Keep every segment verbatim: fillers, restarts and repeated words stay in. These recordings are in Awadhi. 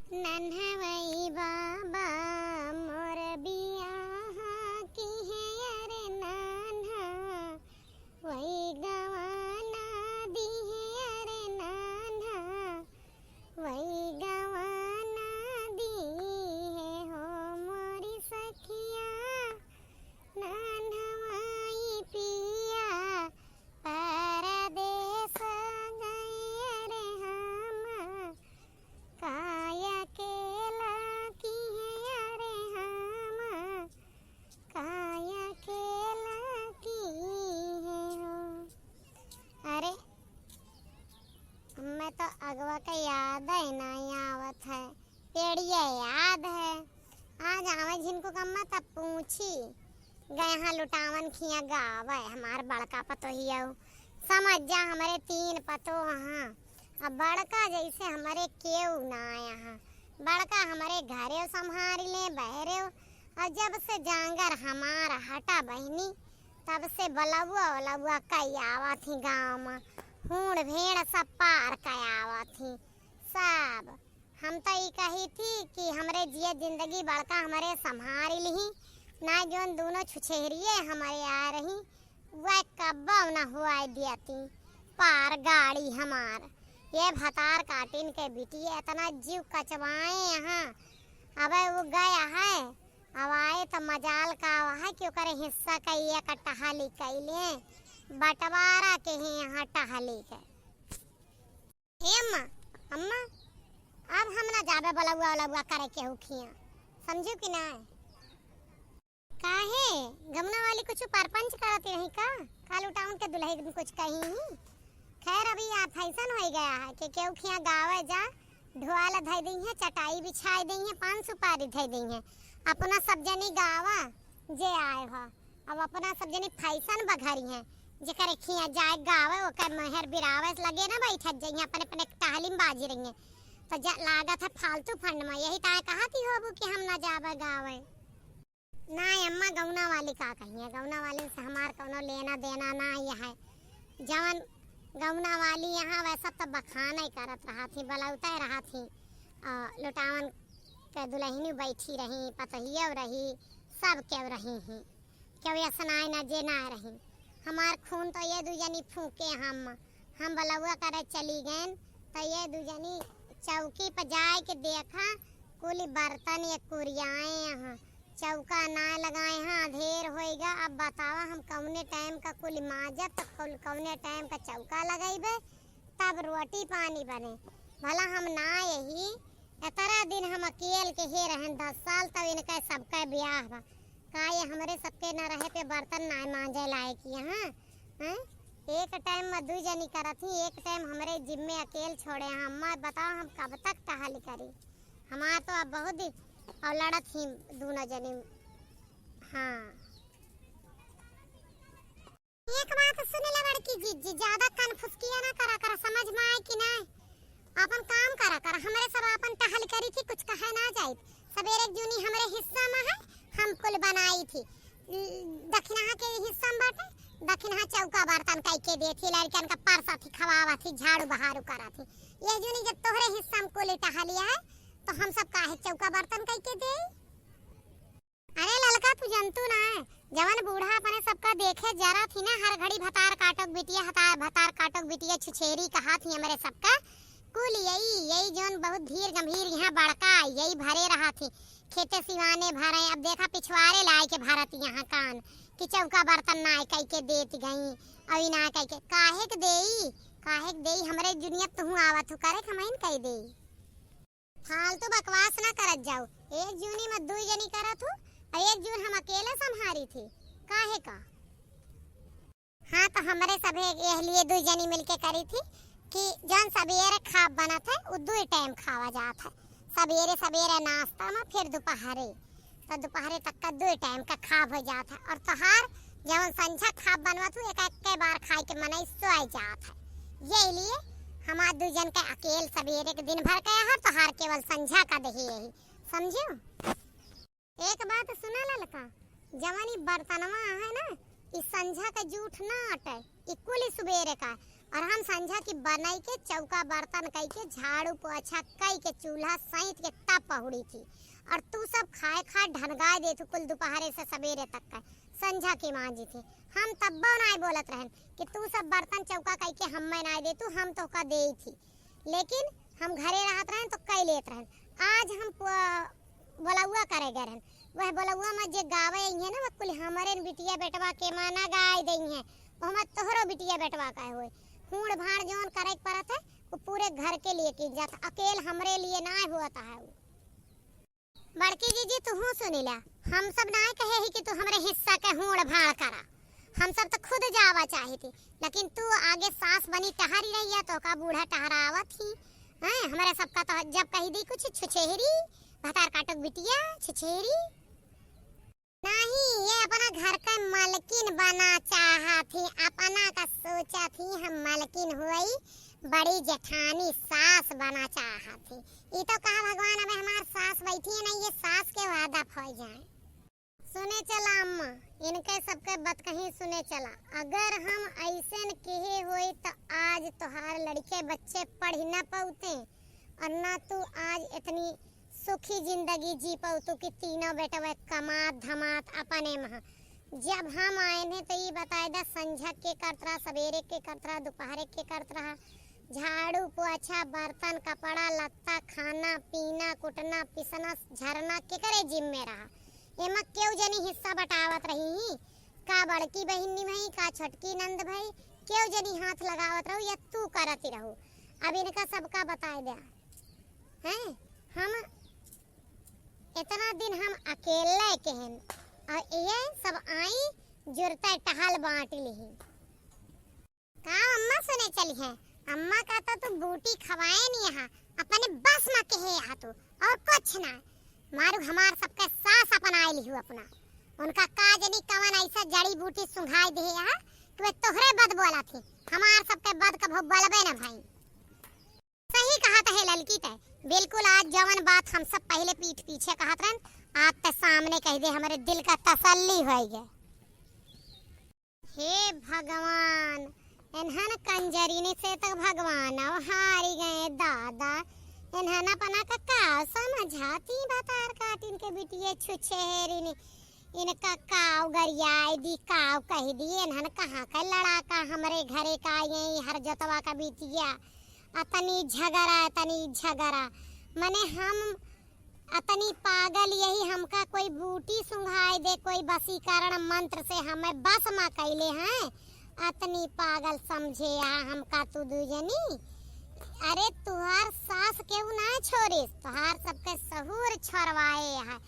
नन्हवई बाबा मोर बियाह किहे अरे नान्हा, वही गवाना दिहे अरे नान्हा, वही गवाना दिहे हो मोरी सखिया। नान्हवई पिया परदेस गए रे हम, काय अकेला किहे अरे हम, काय अकेला किहे हो। अरे, हमें तो अगवा के याद ही नहीं आवत है। पेड़िया याद है। आज आवे झिनकू कम्मा तब पूछी, गए हाँ लुटावन खिया गावे हमार बड़का पतोहिया। समझ जा हमरे तीन पतोह हाँ, अब बड़का जैसे हमरे केहू ना आया हाँ। बड़का हमरे घरे संभारी ले बहरे, और जब से जांगर हमार हटा बहिनी, तब से बलौआ वलौआ कई आवत ही गाँव में, हूड़ भेड़ सब पार कई आवत ही सब। हम तो ई कही थी कि हमरे जिया जिंदगी बड़का हमरे संभारी लिही, ना जौन दोनों छुछेहरिये हमरे आ रही, वह कब्बो न हुआई दियती पार गाड़ी हमार। ये भतार काटिन के बिटिये इतना जीव कचवाए यहाँ। अबे वो गया है, अब आए त मजाल का आवा है कि ओकरे हिस्सा का ये का टहली कैले, बंटवारा के ही यहाँ टहली के। ए अम्मा, अम्मा, अब हम ना जाबे बलौआ वलौआ करे केहू खिया, समझू कि ना? काहे, गमना वाली कुछ परपंच करत रही का? काल उठाउन के दुल्हन कुछ कही ही? खैर, अभी आ फैशन होइ गया है कि केहू खिया गावे जा, ढोआल धइ दइहें, चटाई बिछाइ दइहें, पान सुपारी धइ दइहें, अपना सब जनी गावा जे आए हो। अब अपना सब जनी फैशन बघरी हैं, जेकर खिया जाए गावे, ओकर मेहर बिरावे लगे ना बैठत जइहें, अपने अपने टहली में बाजी रहिहें। तो जा, लागत है फालतू फंड में, यही ताए कहत ही होबू कि हम ना जावे गावे। ना अम्मा, गौना वाली का कहिए, गौना वाली से हमार कौनो लेना देना ना ये है। जवन गौना वाली यहाँ वह सब तो बखान ही करत रहत ही, बलौते रहत ही। अ, लुटावन के दुल्हनी बैठी रही, पतोहियो रही, सब केहू रही ही। केहू ऐसा ना ना जे ना रही। हमार खून तो ये दू जनी फूके हम, हम बलौआ करे चली गएन, तो ये दू जनी चौकी पर जाए के देखा, कुल बर्तन ये कुरियाए हैं, चौका ना लगाए हैं, अधेर होइगा। अब बतावा हम कौने टाइम का कुल माजब, तो कुल कौने टाइम का चौका लगइबे, तब रोटी पानी बने। भला हम ना यही इतरा दिन हम अकेल के हे रहन दस साल, तब इनका सबका ब्याह बा। का ये हमरे सबके न रहे पे बर्तन ना मांजे लायक यहाँ, हैं? एक टाइम में दू जनी करत ही, एक टाइम हमरे जिम्मे अकेल छोड़े हैं। अम्मा बताओ हम कब तक टहल करी? हमार तो अब बहुत दिन और लड़त ही दोनों जनी। हाँ। एक बात सुन ले बड़की जीजी, ज्यादा कान फुसकिया ना करा कर, समझ में आए कि ना? अपन काम करा कर, हमरे सब अपन टहल करी थी, कुछ कहे ना जाइत। सबेरे जूनी हमरे हिस्सा में है, हम कुल बनाई थी। दखिनहा के हिस्सा में बाटे, दखिनहा चौका बर्तन कई के दे थी, लड़कन का परसा थी, खवावा थी, झाड़ू बहारू करा थी। ये जूनी जब तोहरे हिस्सा में कुल टहलिया है, तो हम सब काहे चौका बर्तन कई के दे? अरे ललका, तू जनतू ना है, जवन बूढ़ा अपने सबका देखे जरा थी ना, हर घड़ी भतार काटोक बिटिया, हतार, भतार काटोक बिटिया छुछेरी कहा थी हमरे सबका। कुल यही, यही जौन बहुत धीर गंभीर यहाँ बड़का, यही भरे रहा थी, खेते सिवाने भरे। अब देखा पिछवारे लाए के भरत यहाँ कान कि चौका बर्तन ना कई के देत गई, अभी ना कई के, काहे के देई, काहे के देई, हमरे दुनिया तुहू आवत हो करे, हमइन कई देई। फालतू बकवास ना करत जाऊ। एक जूनी में दुई जनी करत हूँ, और एक जून हम अकेले संभारी थी। काहे का? हाँ, तो हमरे सभे एह लिए दुई जनी मिलके करी थी कि जौन सबेरे खाब बनत है, उ दुई टाइम खावा जात है। सबेरे सबेरे नाश्ता में, फिर दोपहरे। तो दोपहरे तक का दुई टाइम का खाब हो जात है। और तोहार जवन संझा खाब बनवत हूँ, एक, एक बार खाए के मनई सोए जात है। यही लिए हमार दू जन के अकेल सबेरे के दिन भर के है, तोहार केवल संझा का दही यही, समझियो? एक बात सुना ललका, जवन ई बर्तनवा है ना, ई संझा का जूठ ना अटे, ई कुल ई सुबेरे का। और हम संझा की बनई के, चौका बर्तन कई के, झाड़ू पोछा कई के, चूल्हा सैंत के तब पहुड़ी थी। और तू सब खाए खाए ढनगाए देथू कुल दोपहरे से सबेरे तक का संझा की मांजी थी। हम तब्बो नाय बोलत रहन कि तू सब बर्तन चौका कई के हम्मे नाय देथू, हम तोहका देई थी। लेकिन हम घरे रहत रहन तो कई लेत रहन। आज हम प-, बोलौआ करे गए रहन। वह बोलौआ में जे गावे अइहें ना, वह कुल हमरे न बिटिया बेटवा के माना गाय देइहें। ओहमा तोहरो बिटिया बेटवा का होए। हूड़ भाड़ जौन करे के परत है, वो पूरे घर के लिए की जात, अकेल हमरे लिए ना होत है वो। बड़की जीजी, तुहूँ सुनी ला, हम सब ना कहे ही कि तू हमरे हिस्सा के हूड़ भाड़ करा, हम सब तो खुद जावा चाही थी, लेकिन तू आगे सास बनी टहरी रही है, तो का बूढ़ा टहरावत ही हैं? हमरे सबका तो जब कही दी कुछ छुछेहरी, भतार काटुक बिटिया, छुछेहरी। नहीं, ये अपना घर का मालकिन बना चाहत ही, अपना का सोचत ही, हम मालकिन हुई, बड़ी जेठानी सास बना चाहत ही। ई तो कहा भगवान, अबे हमार सास बैठी है ना, ये सास के वादा हो जाए। सुने चला अम्मा, इनके सबके बतकही सुने चला। अगर हम ऐसन किहे होई त आज तोहार लड़के बच्चे पढ़ न पौते और ना तू आज इतनी सुखी जिंदगी जी पौतू कि तीनों बेटवे कमात धमात अपने महा। जब हम आए हैं तो ई बताए दा, संझा के करत रहा, सवेरे के करत रहा, दोपहरे के करत रहा, झाड़ू पोछा, बर्तन, कपड़ा लत्ता, खाना पीना, कुटना पिसना, झरना केकरे जिम्मे रहा? एमा केहू जनी हिस्सा बटावत रही ही? का बड़की बहिनी भई, का छोटकी नंद भई, केहू जनी हाथ लगावत रहो या तू करत ही रहो? अब इनका सबका बताए द्या। हैं? हम इतना दिन हम अकेले के हन और ये सब आई जुरता टहल बांट लिही। का अम्मा सुने चली है? अम्मा का तो तू बूटी खवाए नहीं यहाँ, अपने बस में कहे यहाँ तू, और कुछ ना। मारू हमार सबके सास अपनाए लिहू अपना। उनका का जनी कवन ऐसा जड़ी बूटी सुंघाई दे यहाँ कि वे तोहरे बद बोला थी, हमार सबके बद कभो बोलबे ना भाई। सही कहत है ललकी तै, बिल्कुल आज जवन बात हम सब पहले पीठ पीछे कहत रहन, आज ते सामने कह दे, हमरे दिल का तसल्ली होई गए। हे भगवान, इन्हन कंजरिन से तक भगवान अब हारी गए दादा। इन्हन अपना का का समझाती भतार काटिन के बिटिये छुछेहरिन। इनका काव गरियाए दी, काव कह दी, इन्हन कहाँ का लड़ाका हमरे घरे का आई, हर जोतवा का बिटिया। अतनी झगड़ा, अतनी झगड़ा, मने हम अतनी पागल यही हमका कोई बूटी सुंघाए दे, कोई वशीकरण मंत्र से हमें बस मा कैले हैं। अतनी पागल समझे यहाँ हमका तू दुजनी। अरे तुहार सास केहू ना छोड़िस, तुहार सबके सहूर छोड़वाए है।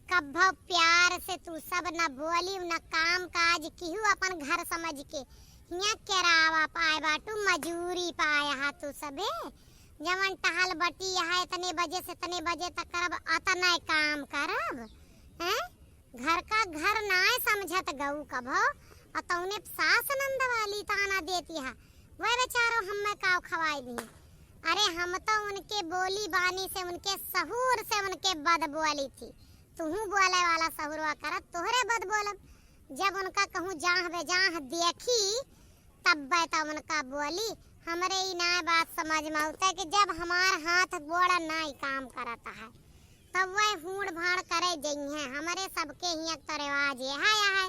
कब्बो प्यार से तू सब न बोली, न काम काज किहू अपन घर समझ के। हियाँ केरावा पाए बाटू, मजूरी पाए हा तू सबे। जवन टहल बटी है, इतने बजे से इतने बजे तक करब, अतने काम करब, हैं? घर का घर नाय समझत गऊ कभो, और तौने सास नंद वाली ताना देती है, वह बेचारो हमें काव खवाई दी। अरे हम तो उनके बोली बानी से, उनके सहूर से उनके बद बोली थी। तुहूँ बोले वाला सहुरवा करत तोहरे बद बोलब। जब उनका कहूँ जाँह बेजाँह देखी, तब बे तब उनका बोली। हमरे ई नाय बात समझ में आवते कि जब हमार हाथ गोड़ नाय काम करत है, तब वह हूड़ भाड़ करे जइहें। हमरे सबके हियाँ तो रिवाज यह है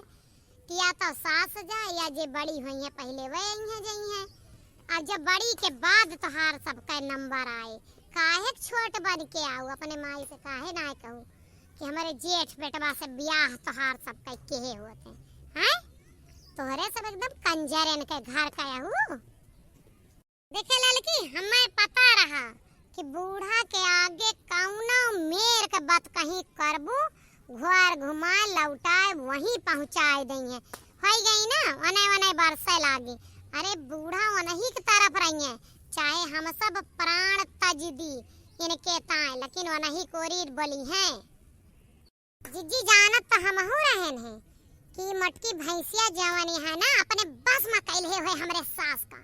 कि या तो सास जाए या जे बड़ी होइहें पहले वह अइहें जइहें। अब जब बड़ी के बाद तोहार सबका नंबर आए, काहे के छोट बन के आऊ, अपने माई से काहे ना कहू कि हमरे जेठ बेटवा से बियाह तोहार सबका केहे होते हैं? तोहरे सब एकदम कंजरन के घर का आहू। देखे ललकी, हमें पता रहा कि बूढ़ा के आगे कौनो मेर के बात कहीं करबू, घर घुमाए लौटाए वहीं पहुँचाए दइहें। होई गई ना, ओने ओने बरसे लागी। अरे बूढ़ा ओनही के तरफ रहिए, चाहे हम सब प्राण तज दी इनके ताए, लेकिन ओनही कोरी बोली हैं। जिज्जी जानत त हमहू रहन है कि मोटकी भैंसिया जवन है ना, अपने बस में कैले हुए हमरे सास का।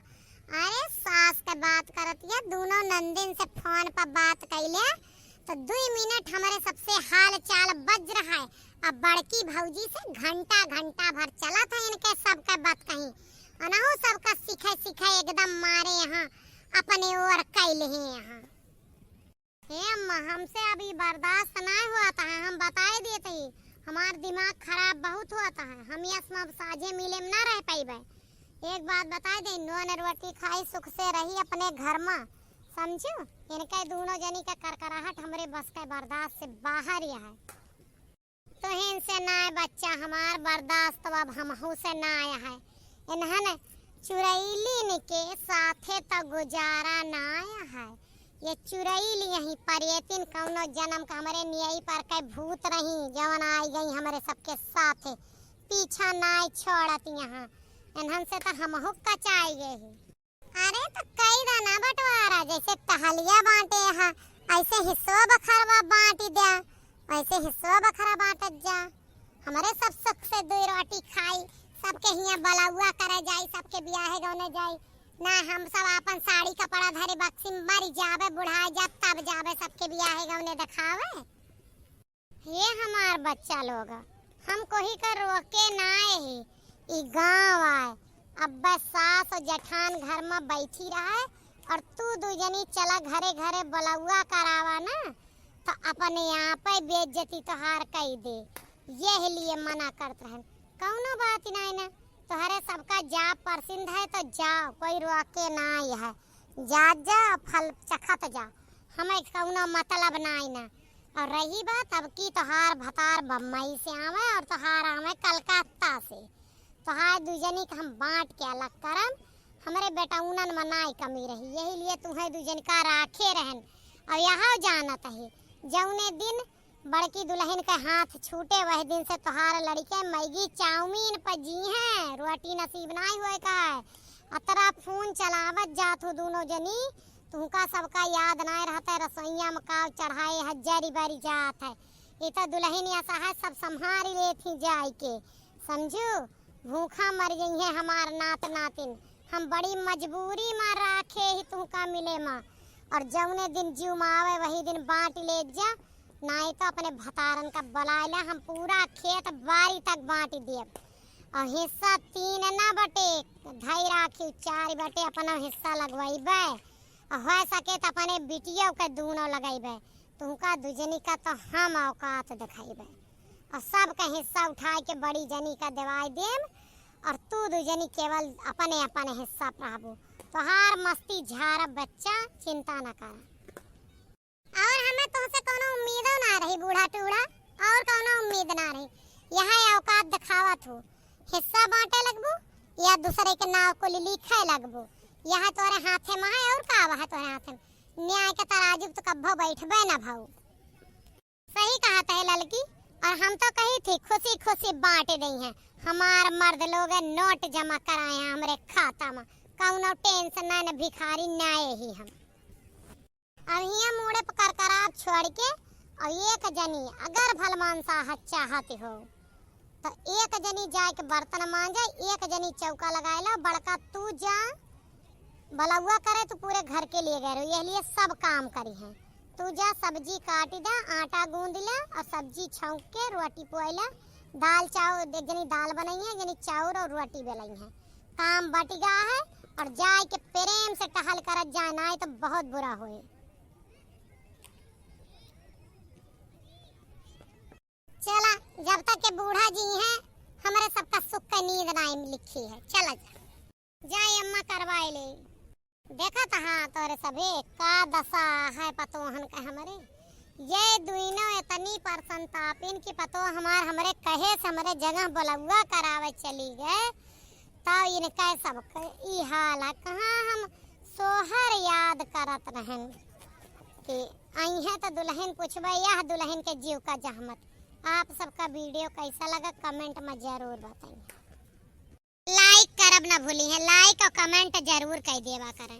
अरे सास के बात करत या, दोनों नंदिन से फोन पर बात कैले, तो दुई मिनट हमरे सबसे हाल चाल बज रहा है। अब बड़की भौजी से घंटा घंटा भर चलत है इनके सबके बात कहीं। अनहु सबका सिखाए सिखाए एकदम मारे यहाँ अपने ओर कैले हैं यहाँ। हे अम्मा, हमसे अब ई बर्दाश्त नाय होत है, हम बताए देत ही, हमार दिमाग खराब बहुत होत है, हम यस में अब साझे मिले में ना रह पइबे। एक बात बताए दे, नून रोटी खाई, सुख से रही अपने घर में, समझू? इनके दूनों जनी का करकराहट हमरे बस के बर्दाश्त से बाहर ही है। तुहिन से नाय बच्चा हमार बर्दाश्त, तो अब हमहू से नाय है। इन्हन चुरैलिन के साथे तो गुजारा नाय है। ये चुरैल यहीं परेतिन कौनो जन्म का हमरे नियई पर के भूत रही, जवन आई गई हमरे सबके साथे, पीछा नाय छोड़त यहाँ। इन्हन से तो हमहू कचाई गए ही। अरे तो कई दा ना बंटवारा, जैसे टहलिया बांटे हा, ऐसे हिस्सो बखरवा बांट द्या, ऐसे हिस्सो बखरा बांटत जा। हमरे सब सुख से दुई रोटी खाई, सबके हियां बलौआ करे जाई, सबके बियाहे गौने जाई। ना हम सब आपन साड़ी कपड़ा धरे बक्सी में मरी जाबे, बुढ़ाए जाब तब जाबे सबके बियाहे गौने देखावे। हे हमार बच्चा लोग, हम कोही का रोके नाय ही। ई गाँव आय, अब्बे सास और जेठान घर में बैठी रहे और तू दू जनी चला घरे घरे बलौआ करावा ना, तो अपने आप ही बेइज्जती तोहार कई दे। यह लिए मना करत रहन, कौनो बात नाय ना, तोहरे सबका जाब पसंद है तो जाओ, कोई रोके नाय है, जात जा फल चखत जा, हमें कौनो मतलब नाय ना। और रही बात, अब की तोहार भतार बम्बई से आवे और तोहार आवे कलकत्ता से, तोहार दू जनी के हम बांट के अलग करम, हमरे बेटौनन में नाय कमी रही, यही लिए तुहें दू जनी का राखे रहन। और यह जानत है, जौने दिन बड़की दुलहिन के हाथ छूटे, वही दिन से तोहार लड़िके मैगी चाउमीन पर जी हैं, रोटी नसीब नाय होए का है। अतरा फोन चलावत जात हो दूनों जनी, तुहका सबका याद नाय रहत है, रसोइया में काव चढ़ाए है, जरी बरी जात है। ई तो दुलहिन ऐसा है, सब संभारी लेत ही जाई के, समझू? भूखा मर जइहें हमार नात नातिन, हम बड़ी मजबूरी में राखे ही तुहका मिले में। और जौने दिन जीव में आवे वही दिन बांट ले जा, नाई तो अपने भतारन का बुलाए ला, हम पूरा खेत बारी तक बांट देब। और हिस्सा तीन ना बटे, धई राखी चार बटे, अपना हिस्सा लगवाइबे। और हो सके तो अपने बिटियों के दूनों लगइबे। तुहका दुजनी का तो हम औकात दिखाइबे। और सबका हिस्सा उठाए के बड़ी जनी का देवाई देम। और तू दुजनी केवल अपने अपने हिस्सा पाबू। तोहार मस्ती झारब बच्चा, चिंता न करा। और हमें तुहसे कौनो उम्मीदो ना रही बूढ़ा टूढ़ा, और कौनो उम्मीद ना रही। यह औकात दिखावत हो, हिस्सा बांटे लगबू या दूसरे के नाव कुल लिखे लगबू? यह तोरे हाथे में है और का वह तोरे हाथे में? न्याय के तराजू तो कब्बो बैठबे ना भाऊ। सही कहत है ललकी, और हम तो कही थी खुशी खुशी बांट दई हैं। हमार मर्द लोग नोट जमा कराए हैं हमरे खाता में, कौनो टेंशन ना, न भिखारी ना ही हम। अब हियां मूड़े पर करकराब छोड़ के, और एक जनी अगर भलमानसा चाहत हो, तो एक जनी जाए के बर्तन मांजे, एक जनी चौका लगाए ला, बड़का तू जा बलौआ करे, तू पूरे घर के लिए गए रहो, यह लिए सब काम करी है। तू जा सब्जी काट दे, आटा गूंद ले और सब्जी छौंक के रोटी पोए ले, दाल चाउर, एक जनी दाल बनाई है, एक जनी चाउर और रोटी बेलाई है। काम बट गया है और जाए के प्रेम से टहल करत जाए, ना तो बहुत बुरा होए। चला, जब तक के बूढ़ा जी हैं, हमरे सबका सुख का नींद ना लिखी है। चला जा, जाए अम्मा करवाए ले। देखत हा तोरे सभे का दशा है पतोहन का हमरे। ये दुइनो इतनी परसंतापिन की पतोह हमार हमरे कहे से हमरे जगह बलौआ करावे चली गए, तो इनका सबके ई हाल है। कहाँ हम सोहर याद करत रहन कि अइहें तो दुलहिन पूछबे, यह दुलहिन के जीव का जहमत। आप सबका video कैसा लगा comment में जरूर बताइए। Like करब ना भूली है, like और comment जरूर कर देवा करें।